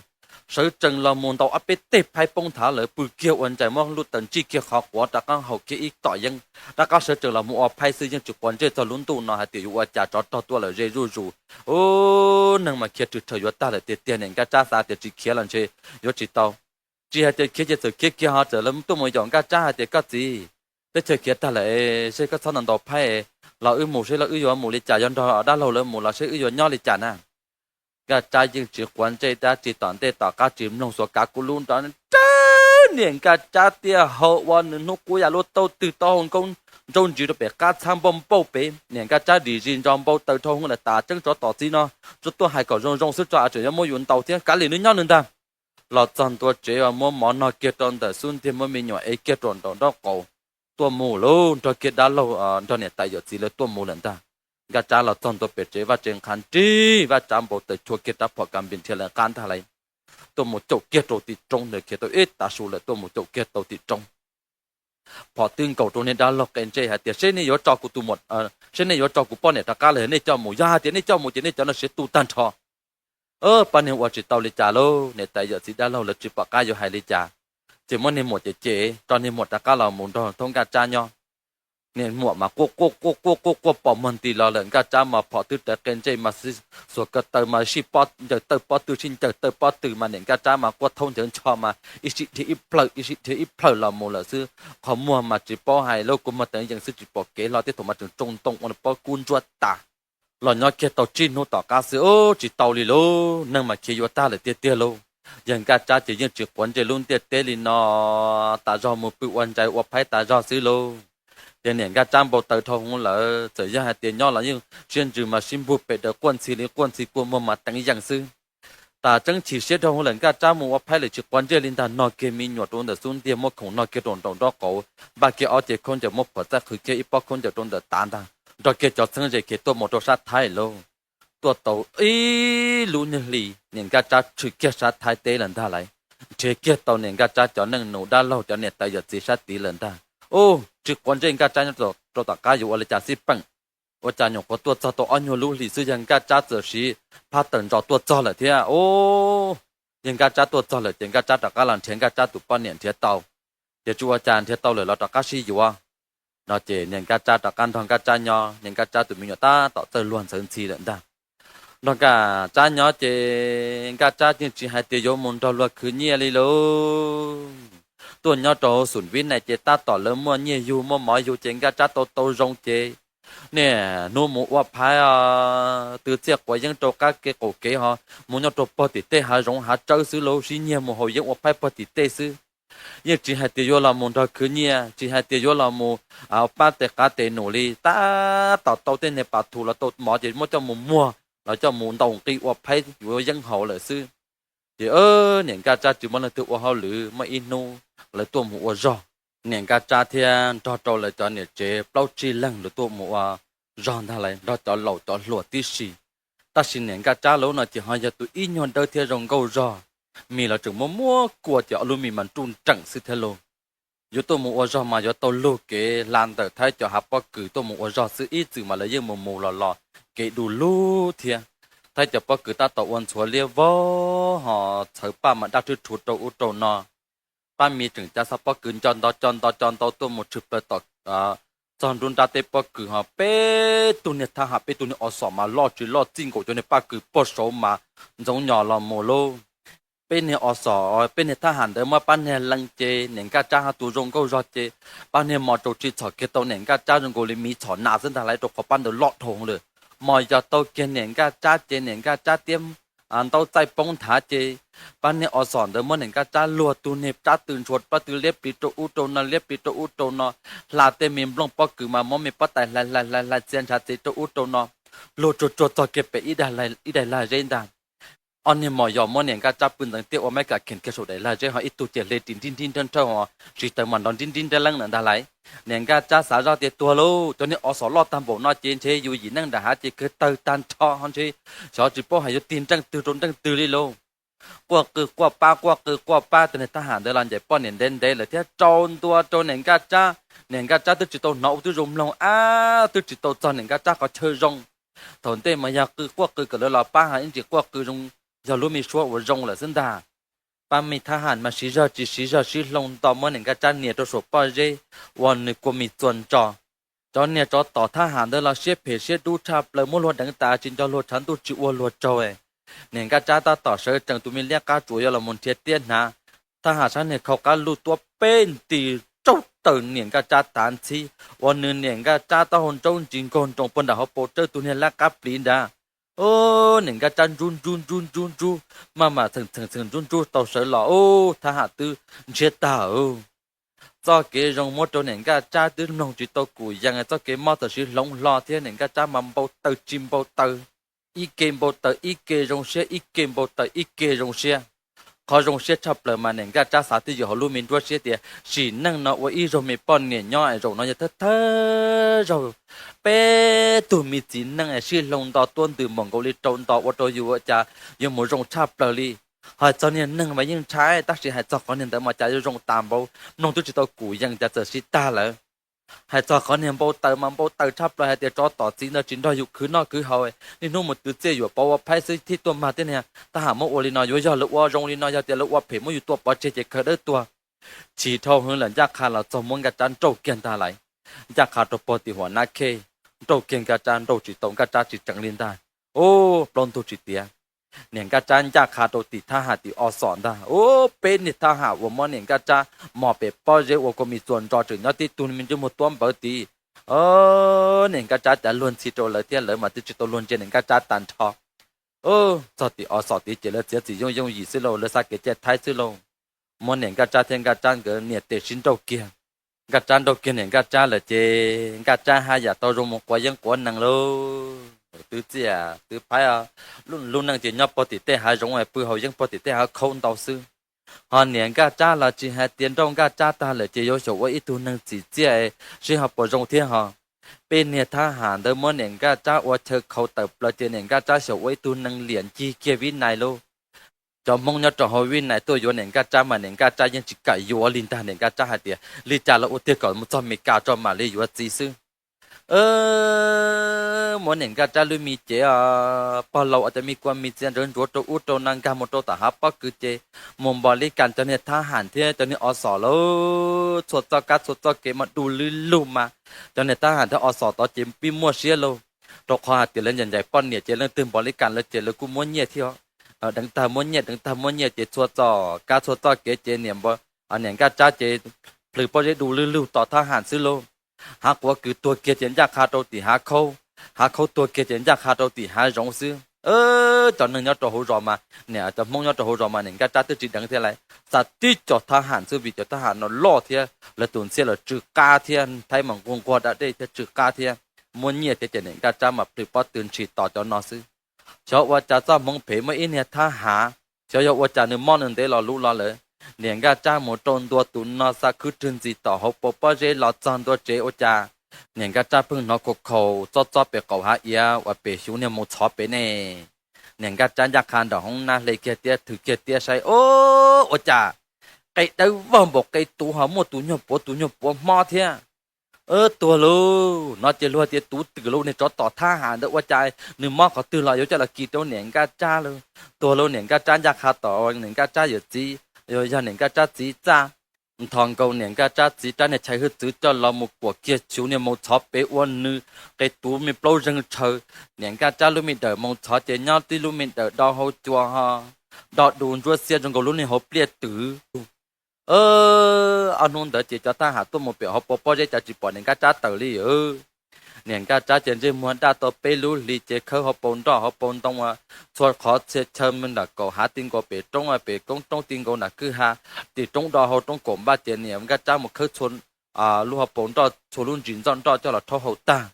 Sawv tsees los mus ntaus ob peb teg phaib poob nthav, lawv pw kiag ua ntsais muab lub taws ntsij kiag qhov quav rov qab haus kiag ib tom yeeb, rov qab sawv tsees los mus ua phaib xwb, yeej tsis quav ntsej txog lub ntuj no hais tias yuav ua cas, tsov rog tuaj lawm ze zuj zus. Ub, neeg mas khiav rhw rhaws yuav tag lawm tiag tiag, niam Nkaj Tsab xav tias tsis khiav los ntshe yuav tsis tau. Tsis hais tias khiav ces txawm khiav kiag ho txawm lawv tuaj mus yaum Nkaj Tsab hais tias koj txiv, teb chaws khiav tag lawm, seb koj txhob ntaus phaib los wb mus seb los wb yuav mus li cas, yuav nrog dab laug lawv mus los seb wb yuav nyob li cas na. Nkaj Tsab yeej tsis quav ntsej dab tsi, tom ntej tom qab tsis mloog, xuas kav kuv lub nrov rawv, niam Nkaj Tsab thiaj haus ua nws hnub qub ya lub taub twg taub hau nkaub ntsauj ntsis rau pem qab txhab npauj npauj pem, niam Nkaj Tsab dim zis ntso npau taws dhau hwv lawm, tas tseeb tsov tom txiv no, tsuas tuaj hais kom zoo zoo xwb tso, tseem yuav muab yus ntaus thiab, kav liam nws nyob nws ntag. Los txog ntua tsev uas muab mov nog kiag rau ntawm xub ntiag, muab me nyuam ev kiag rau nraum nraub qaum, tuaj mus lauj, nrog kiag dab laug nrog niam tais yawm txiv lawv tuaj mus lawm ntag. Nkaj Tsab los txog ntua pem tsev, vaj tsev nqha nrig, Vaj Tsab npau taws chua kiag rab phom kas npis nrhiav lawv qab ntag lauj. tuaj mus caum kiag rau tim roob ntawd, khiav tau ib tav su lawm tuaj mus caum kiag tau tim roob. Phom twb nkaus rau niag dab laug qe ntsej hais tias, Seb nej yuav tso kuv tus muam, seb nej yuav tso kuv poj niam rov qab los nej coj mus, yog hais tias nej coj mus ces nej cov no siav tu tag nrho. Pab niag ua tsis tau li cas lauj, niam tais yawm txiv dab laug lawv tsis pom qab yuav hais li cas, ces muab niag muam cem cem, tso niag muam rov qab los mus nrog thoob Nkaj Tsab nyob. Niag muam mas quaj quaj quaj quaj quaj quaj pos muag nti los lawm, Nkaj Tsab mas phom twb rawv qe ntsej mas xuas ko taw mas sij ncaws tawj pob tw sij ncaws tawj pob tw mas niam Nkaj Tsab mas quaj thaub ncaws ncho mas ib sij dhia ib plhaw ib sij dhia ib plhaw los mus lawm xwb. Qhov muag mas tsis paub hais lauj, kua muag teev yees xwb tsis pom kev hlo, tej thaum mas tseem tsoo ntoo ua pab kub ntsuab tas. Los nyob kiag tau tsib hnub tom qab xwb, ub, tsis tau li lauj, neeg mas khiav yuav tag lawm tiag tiag lauj. Yawg Nkaj Tsab ces yeej tsis quav ntsej lub ntiaj teb li no, tas zog mus pw ua ntsais ua phaib tas zog xwb lauj. Ces niam Nkaj Tsab npau taws dhau hwv lawm, txawm yog hais tias nyob los yeej siab ntsws mas sib npug pem daws quaj ntxhi li quaj ntxhi, kua muag mas teev yees xwb. Tas tseeb chim siab dhau hwv lawm, Nkaj Tsab mus ua phaib lawm tsis quav ntsej li ntag, nog kiag me nyuam rau ntawm xub ntiag, muab khoom nog kiag rau nraum nraub qaum, npaj kiag ob cev khaub ncaws, muab phuam txaij qhwv kiag ib pob khaub ncaws rau ntawm tav ntag, nrog kiag cov txheeb ze khiav tuaj mus rau sab Thaib lauj. Tuaj tau ib lub nyuag hli niam Nkaj Tsab tshwm kiag sab Thaib teb lawm ntag lauj. Nrhiav kiag tau niam Nkaj Tsab cov neej nus dab laug cov niam tais yawm txiv sab tid lawm ntag. Ub, tsis quav ntsej, Nkaj Tsab nyob rau tom qab yuav ua li cas xij peem. Ua cas nyuam qhuav tuaj txog tau ob nyuag lub hlis xwb yawg Nkaj Tsab txawm siv phab taws ntsos tuaj txog lawm thiab. Ub, yawg Nkaj Tsab tuaj txog lawm ces Nkaj Tsab rov qab los nrhiav Nkaj Tsab tus poj niam nrhiav tau. Ces tsis ua cas, nrhiav tau lawm los rov qab sib yuav no ces niam Nkaj Tsab rov qab nrog Nkaj Tsab nyob, niam Nkaj Tsab tus me nyuam tab tom txawj luag ntxhawv ntxhi lawm ntag. Nrog Nkaj Tsab nyob ces Nkaj Tsab yeej tsis hais tias yuav mus nrog luag khwv nyiaj li lauj. Tuaj nyob rau hauv xum vib nais ces tab tom lawv muaj nyiaj yug muaj mov yug ces Nkaj Tsab tau tau zoo ces niaj hnub mus ua phaib, twv txiaj quav yeeb rau qab kev qaum kev ho mus nyob rau pog tim tej hav zoov hav tsawb xwb lauj, sib nyiag mus haus yeeb ua phaib pog tim tej xwb. Yeej tsis hais tias yuav los mus nrog khwv nyiaj, tsis hais tias yuav los mus pab tes qav tes num li, tab tom tau tej niag pas thu los tau mov ces muab coj mus muag los coj mus ntaus nqi ua phaib yuav yeeb haus lawm xwb. Ces niam Nkaj Tsab tsis muaj leej twg ua hauj lwm, muaj ib hnub lawv tuaj mus ua zog, niam Nkaj Tsab thiab nrog rau lawv cov niam tsev plaub tsib leeg lawv tuaj mus ua zog ntag lauj, nrog cov laus cov hluas tib si. Tab sis niam Nkaj Tsab lub no ces ho yog tus ib nyuag dawb thiab zoo nkauj zog, mis los tseem muab muab kua ces ob lub mis mas nruj nreem xwb thiab lauj. Yuav tuaj mus ua zog mas yuav tau lug kev hla ntawm Thaib cov hav pob kws tuaj mus ua zog xwb, ib txwm mas lawv yeej mus mus los los kev du lug thiab. Thaib cov pob kws tab tom ua ntxhuav liab vog ho txhawv paj mas daj rhwb rhuv rau ub rau no. Pab mis tseem cav xav pob kws nco nto co nto co nto tuaj mus tshwm plaws tom txog nruab nrab teb pob kws ho peb tug niag thab ham peb tug niag o xom mas loj tsis loj txij nkaus cov niag paj kws pog saud mas ntxoov nyos los mus lauj. Peb niag o xom, peb niag thab ham ntawd muab pab niag lees ces niam Nkaj Tsab ho tus zoo nkauj zog ces pab niag mos rau tsis txhom kiag tau niam Nkaj Tsab zoo nkaus li miv txhom nas xwb ntag lauj, rau qhov pab ntawd loj dhau lawm. Mos yos tau kiag niam Nkaj Tsab ces niam Nkaj Tsab tiab ntaub txaij poob nthav ces pab niag o xom ntawd muab niam Nkaj Tsab luag tug niag tsab tw ntshua pab tw liab pliv rau ub rau no liab pliv rau ub rau no, hla tej me nplooj pob kws mas muab me pob tais hlais hlais hlais hlais txia ntshav txev rau ub rau no, luag tsuag tsuag txog kiag pem ib daig lag zeb ntag. Ob niag mos yos muab niam Nkaj Tsab pw ntxeev tiaj ua maiv kam kheem kiag saum daim lag zeb ho ib tug ces hle ris nrib nrib nrab nrhawj ho tsis taws mas nrov nrib nrib nrab leeb lawm ntag lauj. Niam Nkaj Tsab xav zoj tias tuag lauj, cov niag o xom loj tag npaum no ces ntshe yus yim neej nram hav ces kawg tawg tag nrho ho ntshe xyov tsis paub hais yuav tig nreej twg rau nreej twg li lauj. Quaj qw quaj pab quaj qw quaj pab, tus niag thab ham ntawd los ncaim poj niam ntev ntev lawm thiab rau ntua rau niam Nkaj Tsab. Niam Nkaj Tsab twb tsis tau hnov ua twb zoo mloog ab, twb tsis tau txog niam Nkaj Tsab qhov chaw zoo. Thaum ntej mas yog qw quaj qw kom lawv los pab ho ib ntsis quaj qw zoo, yog lub me suab uas zoo lawm xwb ntag. Pab me thab ham mas siv zog tsis siv zog sib hloov nto muab niam Nkaj Tsab nias rau saum pob zeb ua nws kua mis txuas ntso. Cov niag tsov tom thab ham ntawd los siab phem siab dub tshaj plaws, muab luag deev tas tsis nco luag tshav ntuj tsis ua luag tsaug. Niam Nkaj Tsab tab tom sawv tsees tus me liab qab tsuas yuav los mus nrhiav tiab hnav, thab ham sab niag khau qab luj tuab peb nti raug taws niam Nkaj Tsab tav ntxhib, ua nws niam Nkaj Tsab taub hau ntsaub ntsis nkaug nroos puag nram hauv paus tsawb tus niag lab qab pliv nrad. Niam Nkaj Tsab ntsub ntsub ntsub ntsub ntsub, maj mam txheem txheem txheem ntsub ntsub tau sawv los ub thab ham twb ntshiab tag. Txoj kev zoo muab rau niam Nkaj Tsab twb mloog tsis tau kum yees, txoj kev mob txawm siv hloov hlo thiab niam Nkaj Tsab mas npau taws tsis npau taws, ib ke npau taws ib ke zoo siab, ib ke npau taws ib ke zoo siab. Qhov zoo siab tshaj plaws mas niam Nkaj Tsab xav twj ywm hauv lub me nruab siab tias sim neej no ua ib zaug me poj niam nyob es zaum no yog thawj thawj zaug peb tug me txiv neej es sib hloov nto tuab ntws npaum nkaus li rau nto ua rau yus ua cas yuav mus zoo tshaj plaws li. Hais txog niag neeg mas yeej ntshai, tab sis hais txog qhov niag ntawd mas cas yuav zoo tas npaum, mloog twb tsis tau kuv yees cas txawm sib tag lawm. Hais txog qhov niag npau taws mas npau taws tshaj plaws hais tias tsov tom txiv ntawd tsis nrog yus khwv noj khwv haus, niaj hnub mus twv txiaj yuam pov ua phaib xwb thiaj tuaj mag thiab niag. Tab ham muab ua li no yuav yog lawv ua zoo li no, yog tias lawv ua phem muab yus tua pov tseg ces khaws dawb tuag. Chim dhau heev lawm, ncaj qha los txog muab Nkaj Tsab nrauj kiag ntag lais. Ncaj qha rau puag tim huam nab khej, nrauj kiag Nkaj Tsab nrauj tsis tau, Nkaj Tsab tsis tseev li ntag. Ub, plaub ntug tsis tiav, niam Nkaj Tsab ncaj qha rau tim thab ham tim o xom ntag. Ub, peb niag thab ham uas muab niam Nkaj Tsab mos pem pob zeb ua kua mis txuas ntso tseem nyob tib tug me ntsej muag tuab npawv tid. Niam Nkaj Tsab cav luag ntxhi rau lawv thiab lawv mas twb tsis tau luag ntsia niam Nkaj Tsab tag nrho. Txog tim o xom tid ces lawv txiav txim yooj yooj yim xwb lauj, lawv xa kev cai Thaib xwb lauj. Muab niam Nkaj Tsab thiab Nkaj Tsab nkawd niam tes sib nrauj kiag. Nkaj Tsab nrauj kiag niam Nkaj Tsab lawm ces Nkaj Tsab haj yam tau zoo mus quav yeeb quav nees lauj. Twv txiaj twv phaib, lub neej ces nyob puag tim tej hav zoov, pw haus yeeb puag tim tej hav khaub ntau xwb. Ho niam Nkaj Tsab los tsis hais tias nrauj Nkaj Tsab tag lawm ces yuav xyaum ua ib tug neeg txim txiaj seb ho puas zoo thiab ho. Peb niag thab ham ntawd muab niam Nkaj Tsab ua chaw khaus tawm plaws ces niam Nkaj Tsab xyaum ua ib tug neeg liam ncig kiag Vib Nais lauj. Cov Hmoob nyob rau hauv Vib Nais tuaj yuav niam Nkaj Tsab mas niam Nkaj Tsab yeej tsis kam yuav li ntag. Niam Nkaj Tsab hais tias li cas los ua tiag kom mus txog Mes Kas tso mam li yuav txiv xwb. Muab niam Nkaj Tsab lub me cev pog laus ua cov me kua mis txiav ntsuav ntsuav rau ub rau no nkag mus rau tom hav pob kws ces mus npos li kas cov niag thab ham thiab cov niag o xom lauj, txhua txoj kab txhua txoj kev mas du lug lug mas cov niag thab ham thiab o xom tod ces pib muaj siab lauj. Rau qhov hais tias lawv ncaim ncaim poj niam ces leej twg npos li kas lawv ces lawv kuj muab nyiaj thiab. Deev tag muab nyiaj, deev tag muab nyiaj ces txhua txoj kab txhua txoj kev ces niam, niam Nkaj Tsab ces plhws pob zeb du lug lug tos thab ham xwb lauj. Hav quav kws tuag kiag ces ncaj qha rau tim hav khaub, hav khaub tuag kiag ces ncaj qha rau tim hav zoov xwb. Cov neeg nyob rau hauv zos mas, niam cov Hmoob nyob rau hauv zos mas niam Nkaj Tsab twb tsis deev thiab lauj, xa tib co thab ham xwb vim cov thab ham no loj thiab lawv tus ntxhiab los tsw qab thiab, Thaib mas nquag nquag da dej thiab tsw qab thiab, muab nyiaj thiab ces niam Nkaj Tsab mas plhws pob tw ntshis tos cov no xwb. Xyov ua cas txoj hmoov phem muaj ib niag thab ham, xyov yog ua cas nws mob nws ntev los luv los lawm. Niam Nkaj Tsab mus rau ntua tus no xa khwb rwg ntxis tom hauv paus pob zeb los txog ntua tsev ua cas niam Nkaj Tsab pheej hnov khaus khaus txob txob pem qaum hav iav uas pem xyuv niag mus txhov pem ne. Niam Nkaj Tsab ncaj qha nram hoob nab hle kiag tiab thwm kiag tiab saib, o, ua cas qe dawb vog npaum qe tuv ho muaj tus nyuag puav tus nyuag puav mob thiab. Tuag lauj, no ces luag tias tuv twm lauj, niag tsov tom thab ham ntawd ua cas nws mob qhov twg los yuav coj los kis rau niam Nkaj Tsab lauj. Tuag lauj, niam Nkaj Tsab ncaj qha tom niam Nkaj Tsab yawm txiv, yog niam Nkaj Tsab txiv txaj, nthos nkaus niam Nkaj Tsab txiv rab niag chais hwj txwv coj los mus kuam kiag xyuv niag mus txhov pem ua nws qe tuv me plaub zeeg tshaw. Niam Nkaj Tsab lub me dawm mus txhov ces nyob tib lub me dawm do hau cua ho do du ntsuab xiab zoo nkaus lub niag hauv pliaj twv. Ob hnub ntawd ces cov thab ham tuaj mus pem hauv paus pob zeb cas tsis pom niam Nkaj Tsab tawm li. Niam Nkaj Tsab ces ntsej muag daj tau peb lub hlis ces khawb hauv paus nroj hauv paus ntoo, txhua qhov txhia chaw me nram kaum hav ti nkaus pem roob pem koob roob ti nkaus nram kwj ha, tim roob do hau roob kaum npaj ces niam Nkaj Tsab mus khawb txhua lub hauv paus nroj txhua lub ntsis ntxoj nroj coj los rhaub hau tag.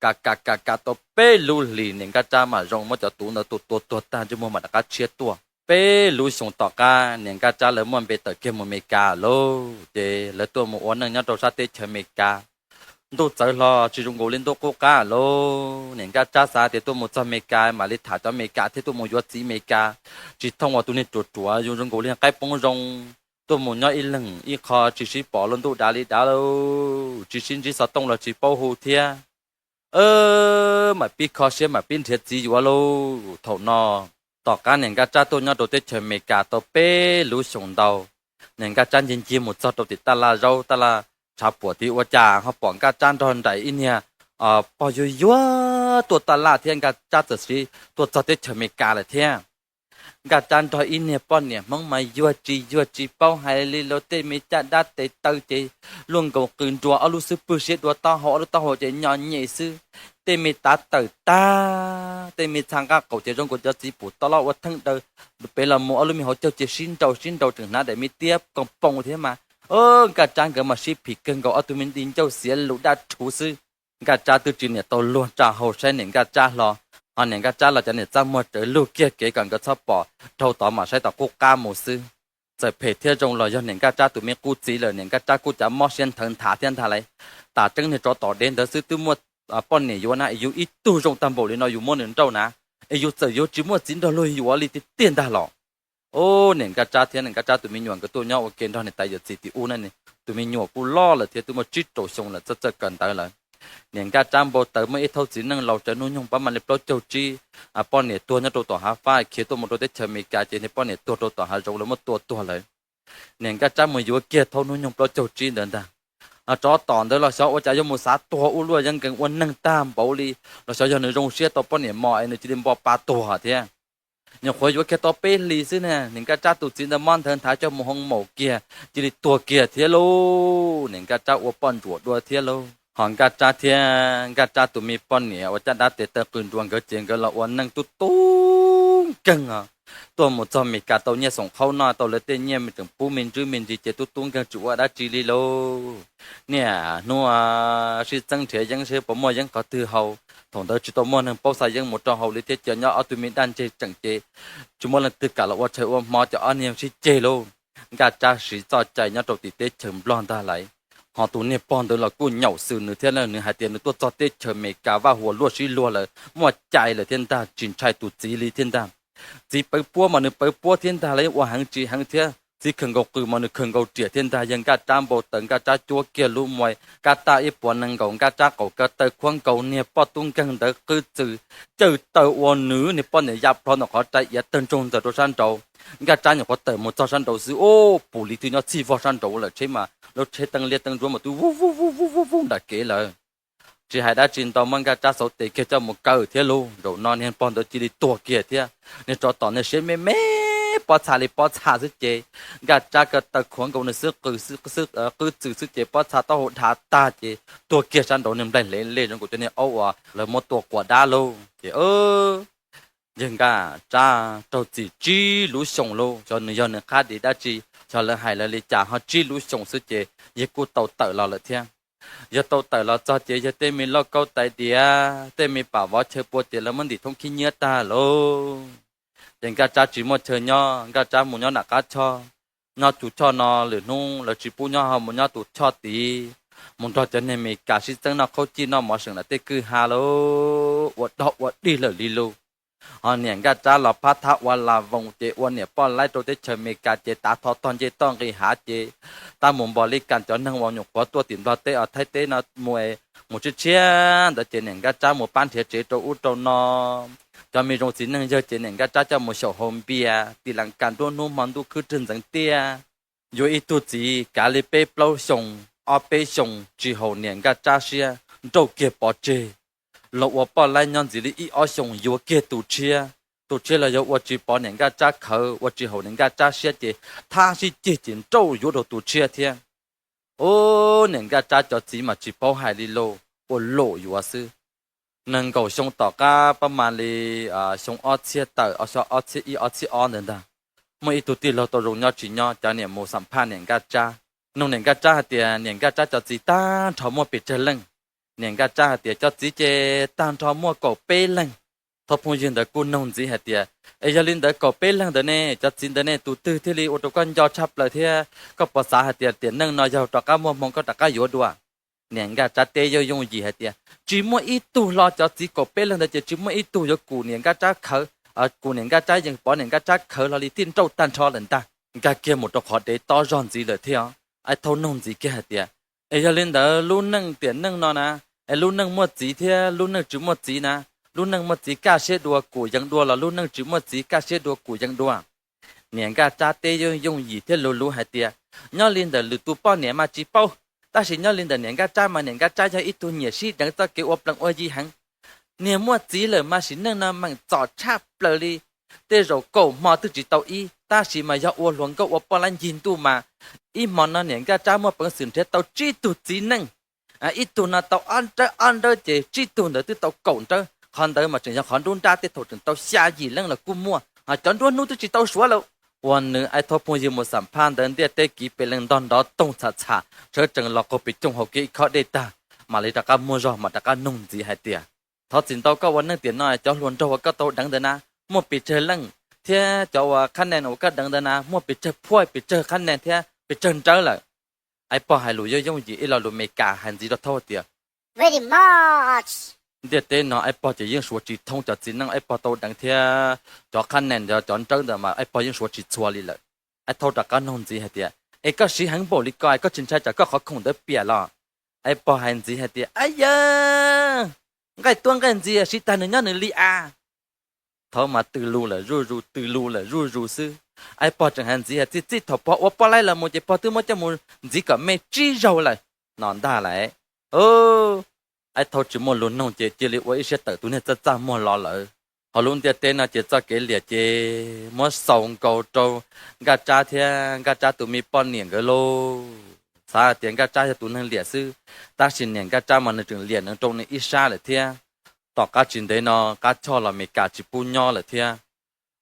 Kam kam kam kam tau peb lub hlis niam Nkaj Tsab mam zoo muab cov tuv ntawd tua tua tuag tag ntsej muag mam rov qab tshiab tuaj. Peb lub xyoos tom qab niam Nkaj Tsab lawv muaj npe tawm kiag mus Mes Kas lauj, ces lawv tuaj mus ua neej nyob rau sab teb chaws Mes Kas. Ntuj txawv hlo tsis zoo nkaus li ntuj qub qab lauj. Niam Nkaj Tsab xav tias tuaj mus txog Mes Kas mam li tham cov Mes Kas thiab tuaj mus yuav txiv Mes Kas, tsis thooj uas tus niag ruam ruam yus zoo nkaus li qaib poob zoo, tuaj mus nyob ib leeg ib qho tsis sib pom los ntuj dav li dav lauj, tsis sib ntsib xov tooj los tsis paub hu thiab. Mam pib kho siab mam pib nrhiav txiv yuav lauj. Thaum no tom qab niam Nkaj Tsab tuaj nyob rau teb chaws Amelikas tau peb lub xyoos ntau, niam Nkaj Tsab ncig ncig mus txog rau tim taj laj zaub taj laj tshav puam tid ua cas ho pom Nkaj Tsab nrog nraim ib niag pog yuag yuag tuaj taj laj thiab Nkaj Tsab txawm sis tuaj txog teb chaws Amelikas lawm thiab. Nkaj Tsab nrog ib niag poj niam Hmoob mas yuag tsis yuag tsis paub hais li lauj, tej me caj dab tes taw ces luaj nkaus qws nruas, ob lub xub pwg siab dua taub hau, ob lub taub hau ces nyo nyem xwb. Tej me tav tawm tag, tej me txha nqaj qaum ces zoo nkaus cov txiv pum toj loj ua theej daws, pem los mus ob lub me hauv caug ces sib nraus sib nraus tseem hnav daim me tiab koom poom thiab mas. Nkaj Tsab nkawd mas sib phim kawg nkaus, ob tug me di ncauj xiav lus daj rhuv xwb. Nkaj Tsab twb tsis niam tau luag tsa hau saib niam Nkaj Tsab hlo, ho niam Nkaj Tsab los cov niam txaj muag rawv lug kiag kev kom nkawd txhob pom, dhau tod mam saib tom qub qab mus xwb. Txawm phem thiab zoo los yog niam Nkaj Tsab tus me qub txiv lawm, niam Nkaj Tsab kuj cav mob siab nthawv nthav thiab ntag lauj. Tas tseeb niag tsov tom dev ntawd xwb twb muaj poj niam yuav na, es yus ib tug zoo tag npaum li no yus muab nws nrauj na, es yus txawm yuav tsis muaj txiv nrog luag yuav li tiag tiag ntag los. Ub, niam Nkaj Tsab thiab niam Nkaj Tsab tus me nyuam nkawd tuaj nyob ua ke nrog niam tais yawm txiv tim ub na. Tus me nyuam kuj loj lawm thiab twb muaj tsib rau xyoo lawm, txawj txawj kawm ntawv lawm. Niam Nkaj Tsab npau taws muaj ib thaub txiv neej laus tsawv hnub nyoog pab mam li plaub caug tsib, poj niam tuag nyob rau tom hav fab khiav tuaj mus rau teb chaws Amelikas ces niag poj niam tuag rau tom hav zoov lawv muab tua tuag lawm. Niam Nkaj Tsab mus yuav kiag thaub hnub nyoog plaub caug tsib ntawd ntag. Tsov tom ntawd los xyov ua cas yuav mus xav tuag ua luaj, yeej nkees ua neeg tag npaum li, los xyov yog nws zoo siab tau poj niam mos es nws cia li npo pa tuag thiab. Nyuam qhuav yuav kiag tau peb hlis xwb na, niam Nkaj Tsab tus txiv ntawd mob nthawv nthav coj mus hoo maum kiag, cia li tuag kiag thiab lauj. Niam Nkaj Tsab ua poj ntsuam dua thiab lauj. Ho Nkaj Tsab thiab Nkaj Tsab tus me poj niam uas caj dab tes taw qws nruas nkawd ces nkawd los ua neej tub tub nkeeg os. Tuaj mus txog Amelikas tau nyiaj xoom qhaub noj, tau lawv tej nyiaj tseem pub me ntsis me ntsis ces tub tub nkeeg tsis ua dab tsi li lauj. Niaj hnub sib txeeb nrhiav yeeb seb puas muaj yeeb qhov twg haus. Thaum ntawd tsis tau muaj neeg paub xa yeeb mus rau haus li thiab, cia nyob ob tug me daj ntseg tseem ces tsis muaj leej twg kam los ua tshais ua hmo, ces ob niag sib ceg lauj. Nkaj Tsab siv txoj cai nyob rau tim teb chaws Nplog ntag lauj. Ho tus niag pog ntawd los kuj nyaum xwm nws thiab, nws hais tias nws tuaj txog teb chaws Amelikas vaj huam luaj sib luag lawm, muaj cai lawm thiab ntag, tsis ntshai tus txiv li thiab ntag. Txiv pawv puab mas nws pawv puab thiab ntag lauj, ua heev tsis heev thiab, txiv khaws nkaus qws mas nws khaws nkaus riam thiab ntag. Yawg Nkaj Tsab npau taws, Nkaj Tsab cuab kiag lub muaj kab taj ib puas nees nkaum, Nkaj Tsab qaum kaw taw khuab nkaus niag poj tub nkeeg ntawd qwb txwm cawj taw ua nws niag poj niam ya plho ntawm qhov rai iav tawg ntsoog ntxaws rau sab nraud. Nkaj Tsab nyuam qhuav tawm mus txog sab nraud xwb, ub, pum li twb nyob txhij vog sab nraud lawm, tsheb mas lub tsheb teeb liab teeb ntsuab mas twb vuv vuv vuv vuv vuv nram kev lawm. Tsis hais dab tsi ntau, muab Nkaj Tsab xauv tes kiag coj mus kaw thiab lauj. Zaum no niag pog ntawd cia li tuag kiag thiab. Niag tsov tom niag siab me me pob txha li pob txha xwb ces Nkaj Tsab kaw taw khuab nkaus nws xwb, qwb txwm xwb ces pob txha taub hau dha tag ces tuag kiag sab nraud, niag nplaig hle lej zoo nkaus cov niag aub uas lawv muab tua quas dab lauj. Ces yawg Nkaj Tsab raug txim tsib lub xyoos lauj, xyov nws yog nws qhab di dab tsi, xyov lawv hais lawv li cas ho tsib lub xyoos xwb ces yawg kuj tau tawm los lawm thiab. Yawg tau tawm los txog ces yawg tej me lauj kaub tais diav, tej me pam vov chaw pua ces lawv muab ntim thoob khib nyiab tag lauj. Ces Nkaj Tsab tsis muaj chaw nyob, Nkaj Tsab mus nyob nram qab choj, nyob tus choj no lwm hnub lawv tsis pub nyob ho mus nyob tus choj tid, mus nrog cov niag Amelikas sib txeeb noj qhaub cij noj mov seem lam tej kwj ha lauj, ua dog ua dig lawm li lauj. Ho niam Nkaj Tsab los phab thab ua las voos ces ua niam poj laib rau teb chaws Amelikas ces tav tho tog ncej toj nqis hav ces tab mus npog li kas cov neeg uas nyuam qhuav tuaj tim Nplog teb os Thaib teb no mus, mus tshiab tshiab ntawd ces niam Nkaj Tsab mus pab nrhiav tsev rau ub rau no. Cov me zoo txiv neej yawg ces niam Nkaj Tsab coj mus xyaum haus npias, tim las kas nruab hnub hmo ntuj khwb rwg ntxeev tiaj. Yuav ib tug txiv kav li peb plaub xyoo, ob peb xyoo tsis haum niam Nkaj Tsab siab, nrauj kiag pov tseg. Los ua poj laib nyob ntxiv li ib ob xyoos yuav kiag tus tshiab. Tus tshiab los yog ua tsis pov niam Nkaj Tsab khawv, ua tsis haum niam Nkaj Tsab siab ces thab sib ceg ces nrauj yuav rau tus tshiab thiab. Ub, niam Nkaj Tsab cov txiv mas tsis paub hais li lauj, ua luam yuav xwb. Nees nkaum xyoo tom qab pab mas li xyoo ob txhiab tawm, ob txhiab ib ob txhiab ob ntawd ntag, muaj ib tug tij laug tau zoo nyob tsis nyob, cov niam mus xam phaj niam Nkaj Tsab, nug niam Nkaj Tsab hais tias niam Nkaj Tsab cov txiv tag nrho muaj pes tsawg leej. Niam Nkaj Tsab hais tias cov txiv ces tag nrho muaj kaum peb leeg. Thov phooj ywg ntawd kuj nug ntxiv hais tias, es yog li ntawd kaum peb leeg ntawd ne, cov txiv ntawd ne tus twg thiaj li ua rau koj nco tshaj plaws thiab koj puas xav hais tias tiam neej no yog rov qab muaj hmoo koj rov qab yuav dua? Niam Nkaj Tsab teb yooj yooj yim hais tias tsis muaj ib tug hlo, cov txiv kaum peb leeg ntawd ces tsis muaj ib tug yuav kum niam Nkaj Tsab khawv, kum niam Nkaj Tsab yees pov niam Nkaj Tsab khawv hlo li, thiaj nrauj tag nrho lawm ntag. Nkaj kiag mus rau qhov dev tob zog ntxiv lawm thiab os. Ais thau nug ntxiv kiag hais tias, es yog li ntawd lub neej tiam neej no na, es lub neej muaj txiv thiab lub neej tsis muaj txiv na, lub neej muaj txiv kaj siab dua kum yees dua los lub neej tsis muaj txiv kaj siab dua kum yees dua? Niam Nkaj Tsab teb yooj yooj yim thiab luv luv hais tias, nyob li ntawm lwm tus poj niam mas tsis paub, tab sis nyob li ntawm niam Nkaj Tsab mas niam Nkaj Tsab yog ib tug nyiam sib deev txoj kev ua plees ua yi heev. Niag muaj txiv lawm mas sim neej no meem txom tshaj plaws li, tej zaum kaum hmo twb tsis tau ib, tab sis mas yog ua hluas nkauj ua poj laib ncig ntuj mas ib hmo no niam Nkaj Tsab muaj peev xwm nrhiav tau tsib tug txiv neej. Ib tug no tau ob nrawb ob nrawb ces tsib tug ntawd twb tau kaum nrawb, qhov ntawd mas tseem yog qhov nruab nrab, tej thaum tseem tau xya yim leej los kuj muaj, cov nruab hnub twb tsis tau suav lawm. Uas nws ais thau phooj ywg mus xam phaj ntawd ntiaj teb kiv pes leej ntog nrov toog txham txham, sawv tsees los qaug pes cooj haus kiag ib khob dej tag, mam li rov qab muaj zog mam rov qab nug ntxiv hais tias, thov txim ntau koj ua neej tiam no cov hluas nraug uas koj tau deev ntawd na muaj pes tsawg leej, thiab cov uas qhab nees uas koj deev ntawd na muaj pes tsawg phuaj pes tsawg qhab nees thiab pes tsawg nrawb lawm? Ais pog hais lus yooj yooj yim ib lo lus Meskas hais ntxiv rau thauj tias, very much. Ntiaj teb no Aib Pog ces yeej suav tsis thoob cov txiv neej Aib Pog tau deev thiab cov qhab nees cov nrawb ntawd mas Aib Pog yeej suav tsis txhua li lawm. Aib Thaub rov qab noog ntxiv hais tias, Es koj siv heev npaum li ko es koj tsis ntshai tsam koj qhov khoom ntawd piam los? Aib Pog hais ntxiv hais tias, Ab yawg, nqaij tuab nqaij ntxiv siv tag nws nyob nws li as. Thaub mas tws lus lawm zuj zus tws lus lawm zuj zus xwb. Aib Pog tseem hais ntxiv hais, Txij txij thaum pog ua poj laib los mus ces pog twb muab coj mus ntxiv kom me tsib zaug lawm no ntag lauj. Aib Thaub tsis muaj lus noog ces cia li ua ib siab tawm tus niag txaj txaj muag los lawm. Hauv lub ntiaj teb no ces txoj kev liam ces muab xaus nkaus rau Nkaj Tsab thiab Nkaj Tsab tus me poj niam nkawd lauj. Xav hais tias Nkaj Tsab yog tus neeg liam xwb, tab sis niam Nkaj Tsab mas nws tseem liam nws rau nws ib sab lawm thiab. Tom qab tsis ntev no Qab Choj los Mes Kas tsis pub nyob lawm thiab.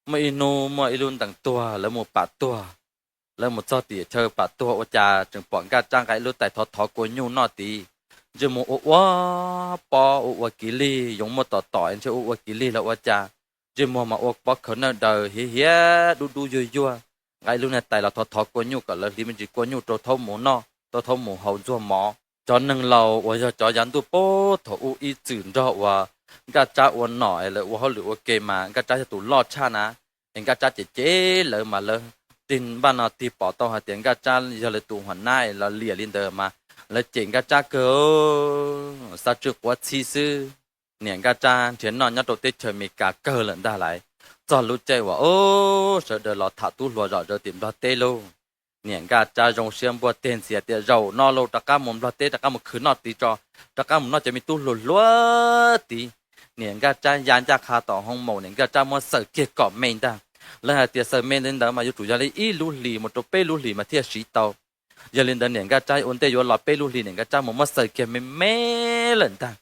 Muaj ib hnub muaj ib lub ntees tuag lawv mus pam tuag. Lawv mus txog tim chaw pam tuag ua cas tseem pom Nkaj Tsab nqa ib lub tais thov thov kua nyuj noj tid. Ntsej muag ua ua pob ua ua kiv lig, yoov muaj tom tom ntshe ua ua kiv lig los ua cas, ntsej muag mas ua pob khaws nawj daws hiav hiav dub dub yuag yuag. Nqa ib lub niag tais los thov thov kua nyuj kom lawv hliv me ntsis kua nyuj rau Thaub mus noj, rau Thaub mus haus ntxuag mov. Cov neeg laus uas yog cov yav ntuj puag thaum ub ib txwm nrog uas Nkaj Tsab ua nom es lawv ua hauj lwm ua ke mas Nkaj Tsab yog tus loj tshaj na, es Nkaj Tsab cem cem lawv mas lawv tig npaj no tig pom tau hais tias Nkaj Tsab yog lawv tus huam nab es los liam li ntawd mas lawv cem Nkaj Tsab kawg, xav tsw quav txhij xwb. Niam Nkaj Tsab nrhiav noj nyob rau teb chaws Amelikas kawg lawm ntag lauj. Txog lub caij uas ub sawv daws los tham tub hluas zom zaws tim Nplog teb lauj, niam Nkaj Tsab zoo siab npuaj teg ntxhias tias zaum no lauj rov qab mus Nplog teb rov qab mus khwv noj tid tso, rov qab mus noj cov me tub hluas hluas tid. Niam Nkaj Tsab ya ncaj qha tom hoo maum, niam Nkaj Tsab muab xaws kiag kom me ntag. Lawv hais tias xaws me li ntawd mas yuav tsum yog li ib lub hlis mus rau peb lub hlis mas thiaj siv tau. Yog li ntawd niam Nkaj Tsab ua ntej yuav los peb lub hlis niam Nkaj Tsab mus muab xaws kiag me me lawm ntag.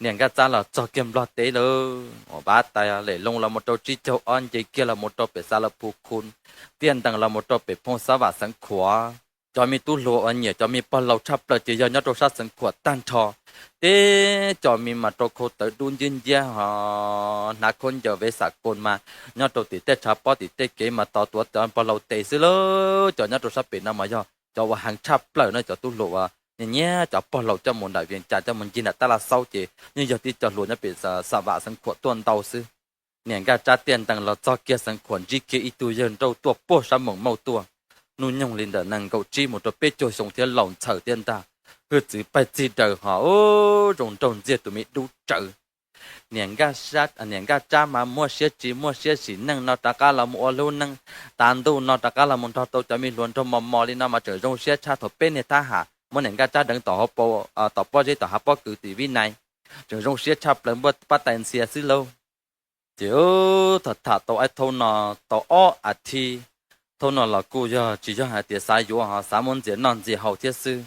Niam Nkaj Tsab los txog kiag Nplog teb lawm, ua npab tais lem loo los mus rau tsib caug ob, nce kiag los mus rau pem Xav Las Phu Khu, tiaj ntees los mus rau pem Phooj Xab Vam Xeev Khuam. Cov me tub hluas uas nyiam cov me pog laus tshaj plaws ces yog nyob rau sab Xeev Khuam tag nrho. Teb cov me mas rau khau tawv dub nciab nciab ho hnav khaub ncaws vev xam koos mas nyob rau tim tej tshav pob tim tej kev mas tos tuav cov pog laus tes xwb lauj. Cov nyob rau sab pem no mas yog cov uas heev tshaj plaws no, cov tub hluas uas nyiam nyiam cov pog laus coj mus nram Vias Cas coj mus ncig nram Tab Laj Xaub ces yeej yog tib co hluas nyob pem Xav Vam Xeev Khuam tuaj ntau xwb. Niam Nkaj Tsab tiaj ntees los txog kiag Xeev Khuam ntsib kiag ib tug yawg nrauj tuaj puag sab Moos Mauj tuaj, hnub nyoog li ntawm nees nkaum tsib mus rau peb caug xyoo thiab laus ntxhaws thiab ntag. Hwj txwv pawg txig daws ho ub zoo nraug ntxiag tus me dub tsawv. Niam Nkaj Tsab mas muaj siab tsis muaj siab sim neej no rov qab los mus ua lub neej, tav ntuj no rov qab los mus nrog tau cov me hluas nraug mos mos li no mas tseem zoo siab tshaj thaum peb niag thab ham muab niam Nkaj Tsab deev tom pob zeb tom hav pob kws tim Vib Nais, tseem zoo siab tshaj plaws npuaj pab tais ntxhias xwb lauj. Ces tham tham tau Aib Thaub no tau ob as thiv, Thaub no los kuj yog tsis yog hais tias xav yuav ho xav muab ntxias noj ntxias haus thiab xwb.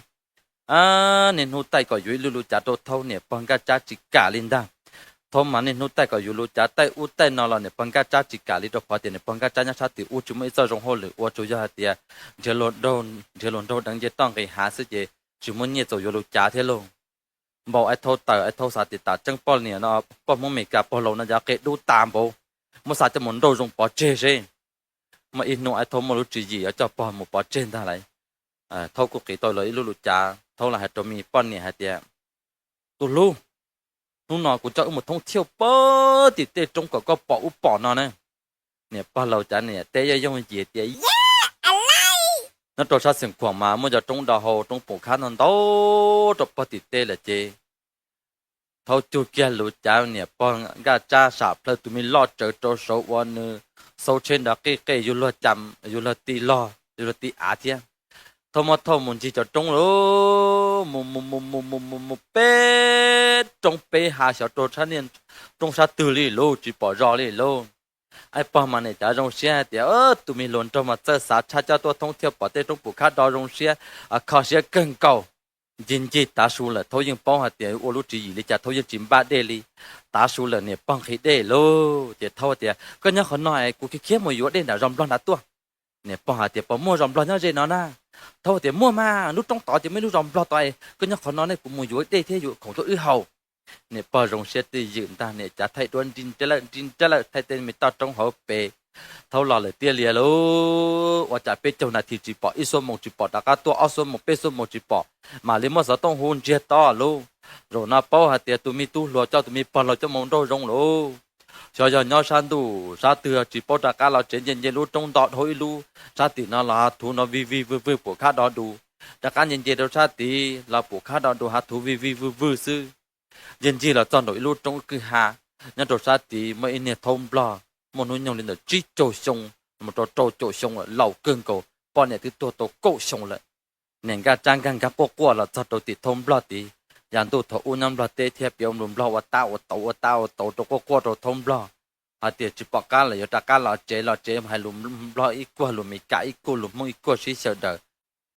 Niaj hnub taij kom yuav ib lub lus cav rau Thaub niam pog Nkaj Tsab tsis kam li ntag. Thaub mas niaj hnub taij kom yuav lus cav taij ub taij no los niam pog Nkaj Tsab tsis kam li rau qhov tias niam pog Nkaj Tsab nyob sab tim ub tsis muaj ib txoj zoo hauj lwm ua tsuas yog hais tias nrhiav luag nraug deev nce toj nqis hav xwb ces tsis muaj nyiaj txaus yuav lus cav thiab lauj. Npau Aib Thaub tawm, Aib Thaub xav tias tam tseeb poj niam no, poj Hmoob Amelikas pog laus no cov qe dub tas npaum, muab xa coj mus nrauj zoo pov tseg seb. Muaj ib hnub Aib Thaub muaj lub tswv yim yuav coj pog mus pov tseg ntag lauj. Thaub kuj qiv tau los ib lub lus cav, Thaub los hais rau me poj niam hais tias, Tus hlub, hnub no kuv coj wb mus thoob thiaj pab tim tej roob kom koj pom ub pom no na. Niam pog laus cav niam teb yooj yooj yim tias, Yaj, a laij! Nyob rau sab Xeev Khuam mas muaj cov roob do hau roob pum khab ntau ntau rau pog tim tej lawm ces Thaub cug kiag lus cav niam pog Nkaj Tsab sam plhaw tus me loj tsawv rau saud ua nws xauv tsheb nrov qij qej, yus luag ti log yus luag ti av thiab. Thaub muab thauj mus ncig cov roob lauj, mus mus mus mus mus mus mus peb roob peb hav xyov rau roob sab twg li lauj, tsis pom zos li lauj. Aib pog mas niam cav zoo siab hais tias, Tus me hluas nraug mas txawj xav tshaj, coj tuaj thoob thiaj pom tej roob pum khab do zoo siab, kho siab kawg nkaus. Ncig ncig tav su lawm Thaub yeej paub hais tias ua lub tswv yim li cas Thaub yeej tsis npaj dej li. Tav su lawm niam pog nqhis dej lauj, ces Thaub tias, Koj nyob qhov no es kuv khiav khiav mus yuav dej nram zos Nplog nrad tuaj. Niam pog hais tias, Puas muaj zos Nplog nyob ze no na? Thaub tias, Muaj mas, lub roob tod ces muaj ib lub zos Nplog tod, koj nyob qhov no ne, kuv mus yuav dej thiab yuav khoom tuaj wb haus. Niam pog zoo siab twj ywm ntag, niam cav thaij duab nri nrab lawm nri nrab lawm, thaij tej me toj roob hauv pes. Thaub los lawm tiag li lauj, ua cas peb caug nas this tsis pom, ib xuab moos tsis pom, rov qab tuaj ob xuab moos peb xuab moos tsis pom, mam li muab xov tooj hu ntsiag to lauj. Zaum no paub hais tias tus me tub hluas coj tus me pog los coj mus nraum zoov lawm. Xyov yog nyob sab ntuj sab twg tsis paub, rov qab los tsev nce nce lub roob nto dhau ib lub sab tim no los hav thuv no vij vij vwj vwj pum khab do du. Rov qab nce nce rau sab tid los pum khab do du hav thuv vij vij vwj vwj xwb. Ncig ncig los txog nraum ib lub roob kwj ha, nyob rau sab tid muaj ib niag thaub nplog muaj hnub nyoog li ntawm tsib caug xyoo mus rau rau caum xyoo lawm, laus kawg nkaus, poj niam twb tuag tau kaum xyoo lawm. Niam nkaj tsab nkag nkag quaj quaj los txog rau tim thaub nplog tid. Yav ntuj thaum ub nyob nplog teb thiab piav lus nplog ua tab ua tauv ua tab ua tauv rau quaj quaj rau thaub nplog hais tias tsis pom qab lawm, yuav rov qab los tsev, los tsev hais lus nplog ib kuag, lus Meskas ib kuag, lus Hmoob ib kuag sib xyaw daws.